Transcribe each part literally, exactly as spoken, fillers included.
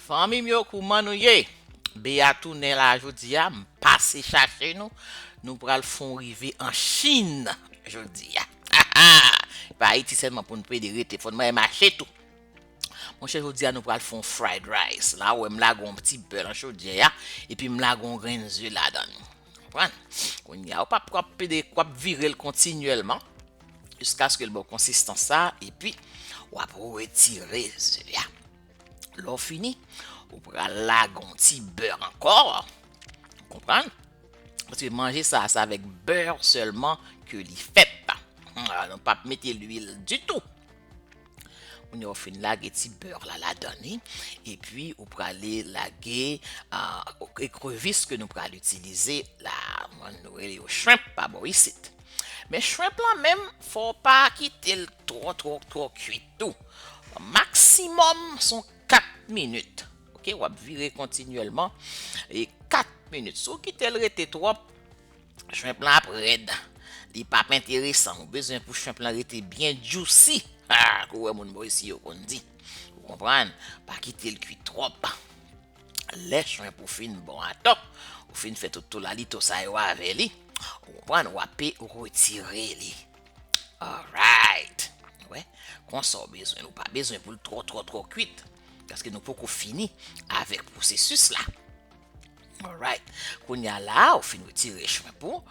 Fanmi m yo, kouman nou ye? Bea tounen la jodi a, m pase chache nou. Nou pral fè yon rive an Chin jodi a. Pa Ayiti sèlman pou n pede rete, fò n mache tou. Monchè, jodi a nou pral fè yon fried rice. La, ou wè m lage yon ti bè nan chodyè a, epi m lage yon grenn ze ladan l. Konprann? Kounye a, ou p ap, w ap pede, w ap vire l kontinyèlman, jiskaske l ba w konsistans sa, epi w ap retire ze a. Lè w fini, ou pral lage yon ti bè ankò. Ou konprann? Paske manje sa, se avèk bè sèlman ke li fèt. Ah, nou p ap mete lwil ditou. Kounye a w fin lage ti bè la ladan li, epi ou prale lage ah, ekrevis ke nou pral itilize la. Mwen, nou rele yo shrimp pa bò isit. Men shrimp lan menm, fò w pa kite l twò, twò, twò kwit tou. Maksimòm, se yon kat minit. Oke, w ap vire kontinyèlman. E kat minit. Si w kite l rete twòp, shrimp lan ap rèd. Li p ap enteresan. Ou bezwen pou shrimp lan rete byen juicy. Ha, kou wè moun bò isi yo konn di. Ou konprann? Pa kite l kwi twòp. Lè shrimp ou fin bon atò, ou fin fè tout tolalito sa yo avè li, ou konprann, w ape retire li. Alright. Wè, konsa w bezwen l. Ou pa bezwen pou l twò, twò, twò kwit. Paske nou poko fini avèk pwosesis la. Alright. Kounye a la, ou fin retire shrimp ou.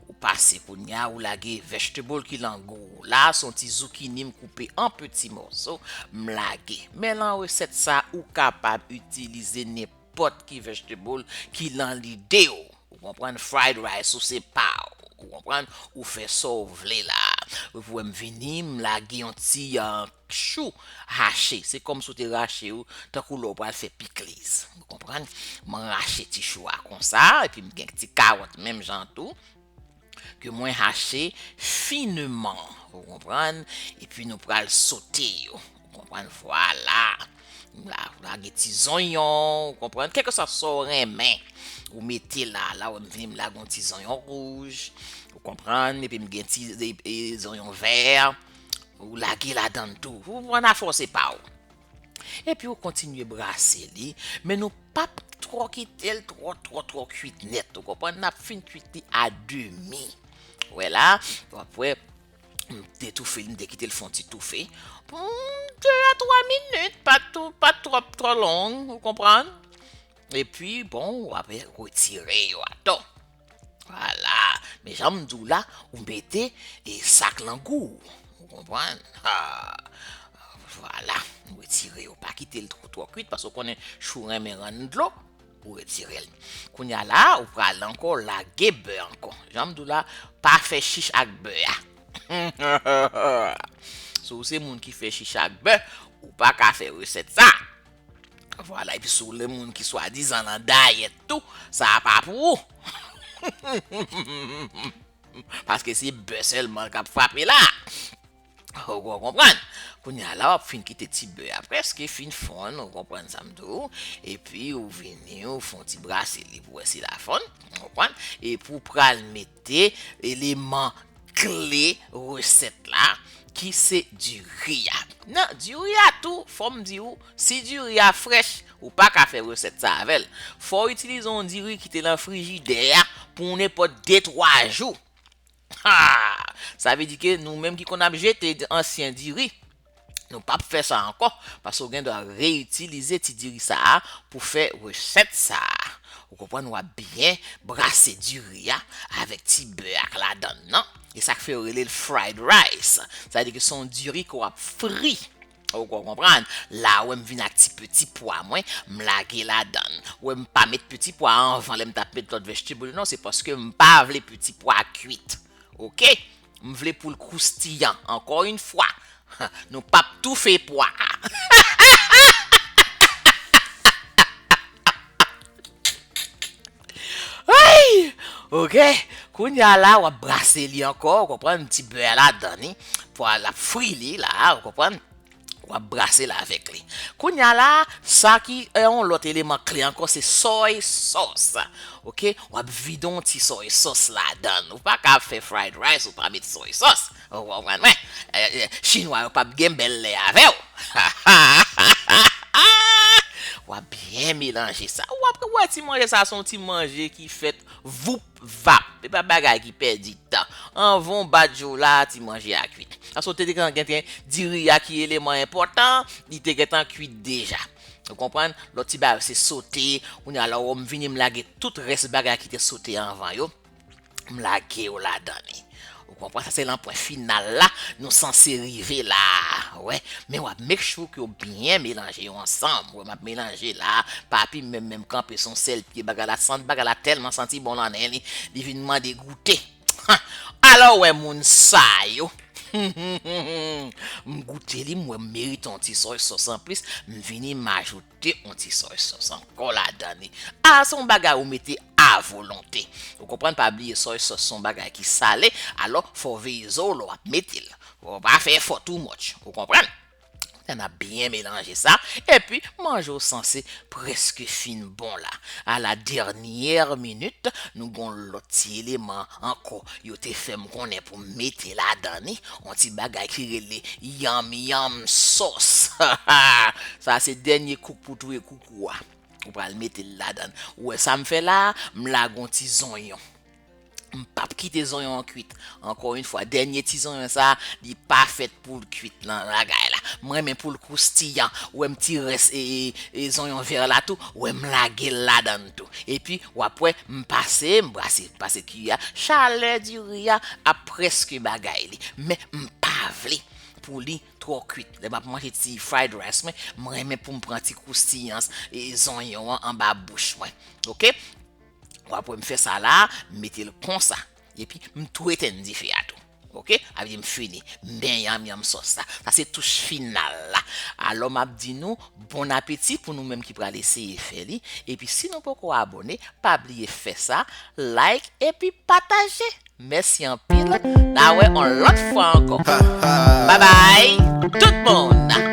Ou pase kounye a, ou lage vegetable ki lan gou w la, se yon ti zucchini m koupe an peti mòso, m lage. Men lan resèt sa, ou kapab itilize nenpòt ki vegetable ki lan lide w. Ou konprann, fried rice ou se pa w. Ou konprann, ou fè sa w vle la. Epi w wè m vini, m lage yon ti ah, chou hache. Se kòmsi w te rache yo, tankou lè w pral fè pikliz. Ou konprann? Mwen rache ti chou a konsa, epi m gen ti kawòt menm jan tou, ke mwen hache fineman. Ou konprann? Epi nou pral sote yo. Ou konprann? Vwala. La, lage ti zonyon, ou konprann? Kèlkeswa sa w renmen, ou mete la. La, w wè m vini, m lage yon ti zonyon wouj. Ou konprann? Epi m gen ti e, e, zonyon vè. Ou lage ladan l tou. Ou pran afè w se pa w. Epi ou kontinye brase li, men nou p ap twò kite l twò, twò, twò kwit nèt. Ou konprann? N ap fin kwit li a demi. Wè la, w ap wè, m te toufe l, m te kite l fè yon ti toufe. Pou de a twa minit, pa tou, pa twòp, twò long, ou konprann? Epi, bon, w ap retire yo atò. Vwala. Men jan m di w la, ou mete e sak lan gou w. Ou konprann? Ha. Vwala. Ou retire yo. Pa kite l twò, twò kwit, paske w konnen chou renmen rann dlo. Ou retire l. Kounye a la, ou pral ankò lage bè ankò. Jan m di w la, pa fè chich ak bè a. Si w se moun ki fè chich ak bè, ou pa ka fè resèt sa. Vwala, epi si w se moun ki swadizan lan dayèt tou, sa a pa pou ou. Paske se bè sèlman k ap frape la. Ou konprann? Kounye a la, w ap fin kite ti bè a prèske fin fonn, ou konprann sa m di w. Epi ou vini, ou fè yon ti brase li pou wè si l a fonn, ou konprann? Epi w pral mete eleman kle resèt la, ki se diri a. Nan diri a tou, fò m di w, si diri a frèch, ou pa ka fè resèt sa avè l. Fò w itilize yon diri ki te lan frijidè a pou nenpòt de twa jou. Ha! Sa vle di ke nou menm ki konn ap jete ansyen diri, nou p ap fè sa ankò, paske w gen dwa reyitilize ti diri sa a pou fè resèt sa a. Ou konprann, w ap byen brase diri a avèk ti bè ak ladann nan. E sa k fè yo rele l fried rice. Sa vle di ke se yon diri ke w ap fri. Ou konprann? La, w wè m vin ak ti peti pwa mwen, m lage ladann. W wè m pa met peti pwa anvan lè m t ap met lòt vegetable non, se paske m pa vle peti pwa kwit. Oke? M vle pou l kroustiyan. Encore une fois, nou p ap toufe pwa a. Ay! Oke? Kounye a la, w ap brase li ankò, ou konprann, ti bè ladan li. Pwa l ap fri li la, ou konprann? W ap brase l avèk li. Kounye a la, sa ki e, yon lòt eleman kle ankò, se soy sauce. Oke? W ap vide yon ti soy sauce ladann. Ou pa ka fè fried rice, ou pa met soy sauce. Ou konprann mwen? E, e, Chinwa yo p ap gen bèl lè avè w. W ap byen melanje sa. W ap wè ti manje sa se yon ti manje ki fèt voup vap. E pa bagay ki pèdi tan. Anvan w bat je w la, ti manje a kwit. Paske w te gen gen diri a ki eleman enpòtan, li te gentan kwit deja. Ou konprann? Lòt ti bagay se sote. Kounye a la, w m vini m lage tout rès bagay ki te sote anvan yo. M lage yo ladan li. Ou konprann? Sa se lan pwen final la, nou sanse rive la. Wè, men w ap make sure ke w byen melanje yo ansanm. Wè, m ap melanje la, papi menm menm kanpe son sèl pye bagay la, sant bagay la tèlman santi bon lan nen li, li vin mande goute. Alò, wè, moun sa yo. M goute li, m wè m merite yon ti soy sòs anplis, m vini m ajoute yon ti soy sòs ankò ladan li. A, se yon bagay ou mete a volonte. Ou konprann, pa bliye soy sòs se yon bagay ki sale, alò fò w veye zo w lè w ap mete l. Fò w pa fè efò too much. Ou konprann? N ap byen melanje sa, epi manje w sanse prèske fin bon la. A la dènyè minit, nou gon lòt ti eleman ankò yo te fè m konnen pou m mete ladan li, yon ti bagay ki rele yanm yanm sòs. Sa se dènye kouk pou touye koukou a. Ou pral mete l ladan. Ou wè sa m fè la, m lage yon ti zonyon. M p ap kite zonyon an kwit. Ankò yon fwa, dènye ti zonyon sa, li pa fèt pou l kwit nan bagay la. M renmen pou l kroustiyan. Ou wè m ti rès e, e, e zonyon vè la tou, ou wè m lage l ladan tou. Epi, w ap wè, m pase, m brase, pase kiyè a. Chalè diri a ap prèske bagay li. Men m pa vle pou li twò kwit. Lè m ap manje ti fried rice mwen, m renmen pou m pran ti kroustiyans e zonyon an anba bouch mwen. Oke? W ap wè m fè sa la, m mete l konsa. Epi m tou etenn dife a tou. Oke? Sa vle di m fini. M byen yanm yanm sòs la. Sa se touch final la. Alò m ap di nou bon apeti pou nou menm ki pral eseye fè li. Epi si nou poko abòne, pa bliye fè sa, like epi pataje. Mèsi anpil. N a wè yon lòt fwa ankò. Bye bye tout moun.